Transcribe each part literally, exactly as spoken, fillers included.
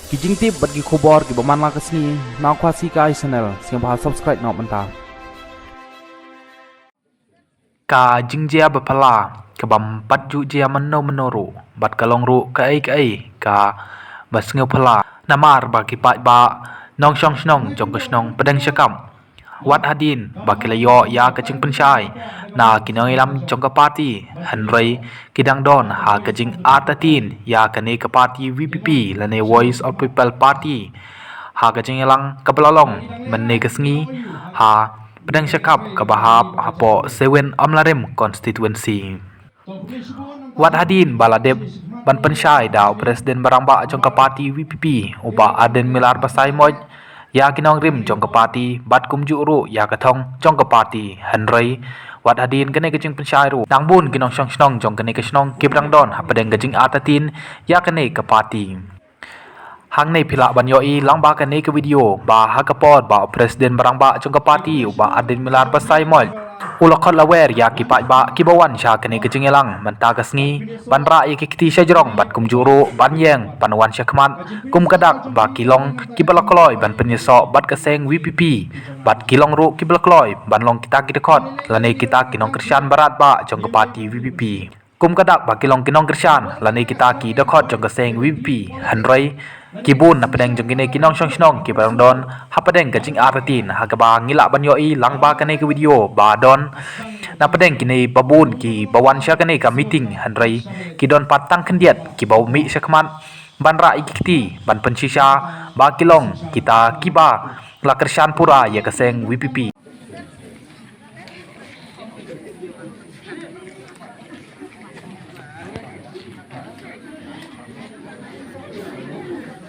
Ki jingtip bad ki khubor kiba man la ka sngi na Khasi Kai Channel, sngewbha subscribe noh mynta. Ka jingjia ba phylla kaba ym pat ju jia mynno mynno ruh, bad ka long ruh kaei kaei kaba sngew phylla, namar ba ki paidbah nongshong shnong jong ka shnong Pdeng Shakap, wat hadien ba ki la ïoh ïa ka jingpynshai na ki nongïalam jong ka party, hynrei ki dang don ha ka jingartatien ïa kane ka party V P P lane Voice of People Party ha ka jingïalang kaba la long mynne ka sngi ha Pdeng Shakap kaba hap hapoh Seven Amlarem Constituency. Wat hadien ba la dep ban pynshai da u President ba rangbah jong ka party V P P, u Bah Ardent Miller Basaiawmoit, ïa ki nongrim jong ka party bad kumjuh ruh ïa ka thong jong ka party, hynrei wat hadien kane ka jingpynshai ruh, dang bun ki nongshong shnong jong kane ka shnong kiba dang don hapdeng ka jingartatien ïa kane ka party. Hangne phi lah ban ïohi lang ba kane ka video ba ha ka por ba u President ba rangbah jong ka party u Bah Ardent Miller Basaiawmoit u la khot la wer ïa ki paidbah kiba wan sha kane ka jingïalang mynta ka sngi ban rah ïa ki kti sha jrong bad kumjuh ruh ban ïeng ban wan sha khmat, kum ka dak ba ki long kiba la kloi ban pynïasoh bad ka seng V P P, bad ki long ruh kiba la kloi ban long kita ki dkhot lane kita ki nongkyrshan barat ba jong ka party V P P. Kum ka dak ba ki long ki nongkyrshan lane kita ki dkhot jong ka seng V P P, hynrei ki bun napdeng jong kine ki nongshong shnong kiba dang don hapdeng ka jingartatien, ha kaba ngi lah ban ïohi lang ba kane ka video ba don napdeng kine ba bun kiba wan sha kane ka meeting, hynrei ki don pat tang khyndiat kiba mih sha khmat ban rah ïa ki kti ban pynshisha ba ki long kita kiba la kyrshan pura ïa ka seng V P P.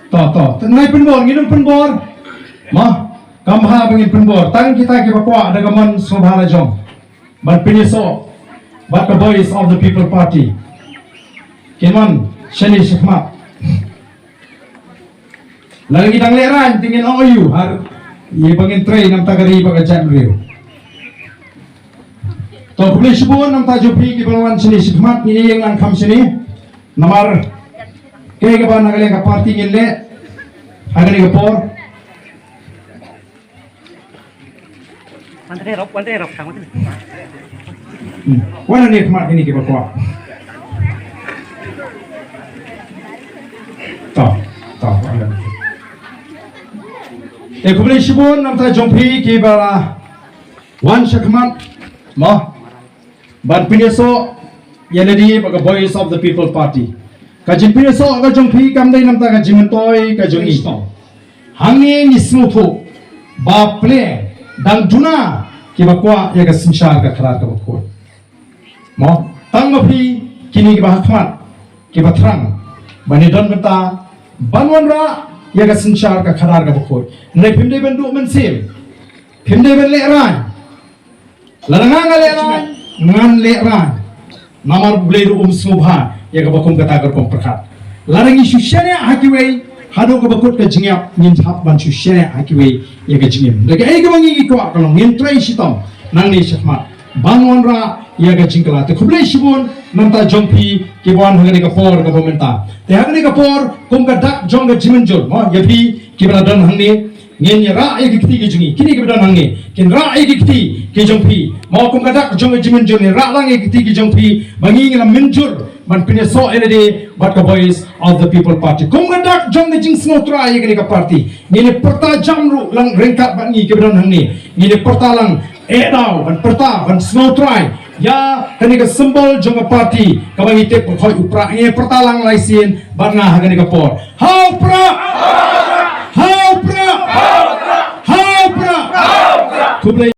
To, to. Ngai pynbor, ngin ym pynbor. Mo, kam bha ba ngin pynbor. Tang kita kiba kwah da ka mon sngewbha la jong ban pynïasoh bad ka Voice of the People Party. Kin wan shane shakhmat. Lada ngi dang lehraiñ te ngin ong aiu, har ïa ba ngin trei namar ka ri bad ka jaitbynriew. To, khublei shibun namar jong phi kiba la wan shane shakhmat, ngin ïeng lang kham shane. Namar kaei kaba na ka liang ka party ngin leh ha kane ka por. Wan te rop, wan te rop, sang wan te. Hmm. Wan ne khmat kine kiba kwah. To, to, wan. Te khublei shibun namar jong phi kiba la wan shakhmat. Mo. Ban pynïasoh ïa lade bad ka Voice of the People Party. Ka jingpynïasoh ka jong phi kam dei namar ka jingmyntoi ka jong ngi. Hangne ngi sngewthuh ba pynlong dang duna kiba kwah ïa ka synshar ka khadar kaba khuid. Mo, tang ma phi kine kiba ha khmat kiba thrang ban ïadon bynta ban wanrah ïa ka synshar ka khadar kaba khuid. Hynrei phim dei ban duh mynsiem, phim dei ban lehraiñ. Lada nga nga lehraiñ, ngan lehraiñ. Namar U Blei ruh um sngewbha ïa kaba kum kata ka rukom pyrkhat. Lada ngi shu shaniah ha kiwei, haduh kaba kut ka jingïap ngin hap ban shu shaniah ha kiwei ïa ka jingim. Da kaei kaba ngi ngi kwah ka long ngin trei shitom nangne shakhmat ban wanrah ïa ka jingkylla. Te khublei shibun namar jong phi kiba wan ha kane ka por kaba mynta. Te ha kane ka por kum ka dak jong ka jingmynjur, mo, ïa phi kiba la don hangne, ngin ïa rah ïa ki kti ki jong ngi. Kine kiba don hangne kin rah ïa ki kti ki jong phi. Mo, kum ka dak jong ka jingmynjur ngin rah lang ïa ki kti ki jong phi ba ngi ngi la mynjur ban pynïasoh ïa lade bad ka Voice of the People Party. Kum ka dak jong ka jingsngewthuh ïa kane ka party, ngin ïa pyrta jam ruh lang ryngkat bad ngi kiba don hangne. Ngin ïa pyrta lang, eh, daw ban pyrta ban sngewthuh ïa kane ka symbol jong ka party kaba ngi tip ba khoi u prah. Ngin ïa pyrta lang lai sien bad nga ha kane ka por. Ha u prah!